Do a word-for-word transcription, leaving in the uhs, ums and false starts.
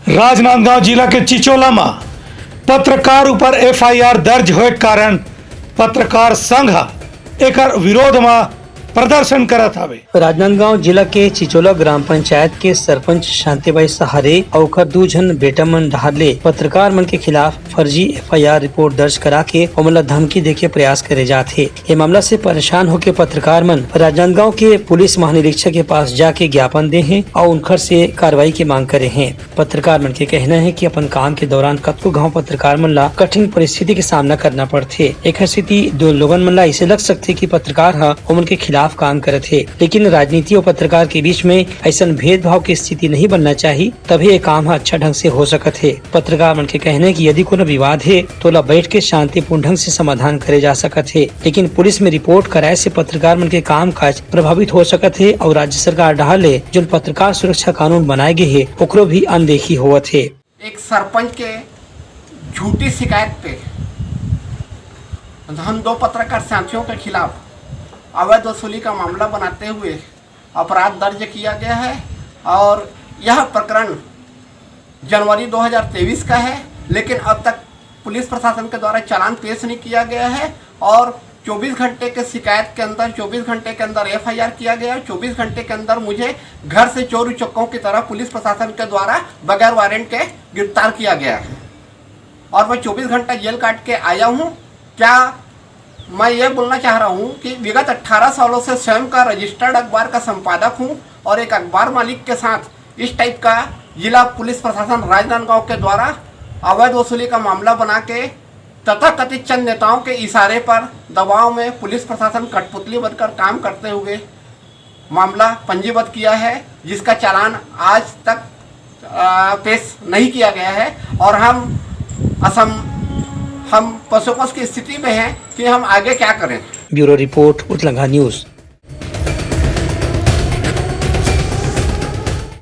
राजनांदगांव जिला के चिचोला म पत्रकार ऊपर एफआईआर दर्ज होए के कारण पत्रकार संघ ह एकर विरोध म प्रदर्शन करत हवे। राजनांदगांव जिला के चिचोला ग्राम पंचायत के सरपंच शांतिबाई सहारे अउ ओकर दू झन बेटा मन डहार ले पत्रकार मन के खिलाफ फर्जी एफआईआर रिपोर्ट दर्ज करा के ओमन ला धमकी देके प्रयास करे जात हे। ये मामला से परेशान होके पत्रकार मन राजनांदगांव के पुलिस महानिरीक्षक के पास जाके ज्ञापन दे हें अउ उनखर से कार्रवाई के मांग करे हें। पत्रकार मन के कहना हे कि अपन काम के दौरान कतको घांव पत्रकार मन ला कठिन परिस्थिति के सामना करना पड़थे। एखर सेती दो लोगन मन ला अइसे लग सकथे कि पत्रकार ह ओमन के खिलाफ काम करत हे, लेकिन राजनीति अउ पत्रकार के बीच में अइसन भेदभाव के स्थिति नहीं बनना चाही, तभे ये काम ह अच्छा ढंग से हो सकत हे। पत्रकार मन के कहना हे कि यदि कोनो विवाद हे, तो ओला बैठ के शांतिपूर्ण ढंग से समाधान करे जा सकत हे, लेकिन पुलिस में रिपोर्ट कराए से पत्रकार मन के कामकाज प्रभावित हो सकत हे अउ राज्य सरकार डहार ले जोन पत्रकार सुरक्षा कानून बनाए गे हे, ओकरो भी अनदेखी होवत हे। एक सरपंच के झूठी शिकायत पे हम दो पत्रकार साथियों के खिलाफ अवैध वसूली का मामला बनाते हुए अपराध दर्ज किया गया है और यह प्रकरण जनवरी दो हज़ार तेईस का है, लेकिन अब तक पुलिस प्रशासन के द्वारा चालान पेश नहीं किया गया है और चौबीस घंटे के शिकायत के अंदर, चौबीस घंटे के अंदर एफआईआर किया गया और चौबीस घंटे के अंदर मुझे घर से चोर उचक्कों की तरह पुलिस प्रशासन के द्वारा बगैर वारंट के गिरफ्तार किया गया है और मैं चौबीस घंटा जेल काट के आया हूँ। क्या मैं ये बोलना चाह रहा हूँ कि विगत अठारह सालों से स्वयं का रजिस्टर्ड अखबार का संपादक हूँ और एक अखबार मालिक के साथ इस टाइप का जिला पुलिस प्रशासन राजनांदगांव के द्वारा अवैध वसूली का मामला बना के तथाकथित चंद नेताओं के इशारे पर दबाव में पुलिस प्रशासन कठपुतली बनकर काम करते हुए मामला पंजीबद्ध किया है, जिसका चालान आज तक, आ, पेश नहीं किया गया है और हम असम हम पसोपस की स्थिति में हैं कि हम आगे क्या करें। Bureau report, Utlanga news.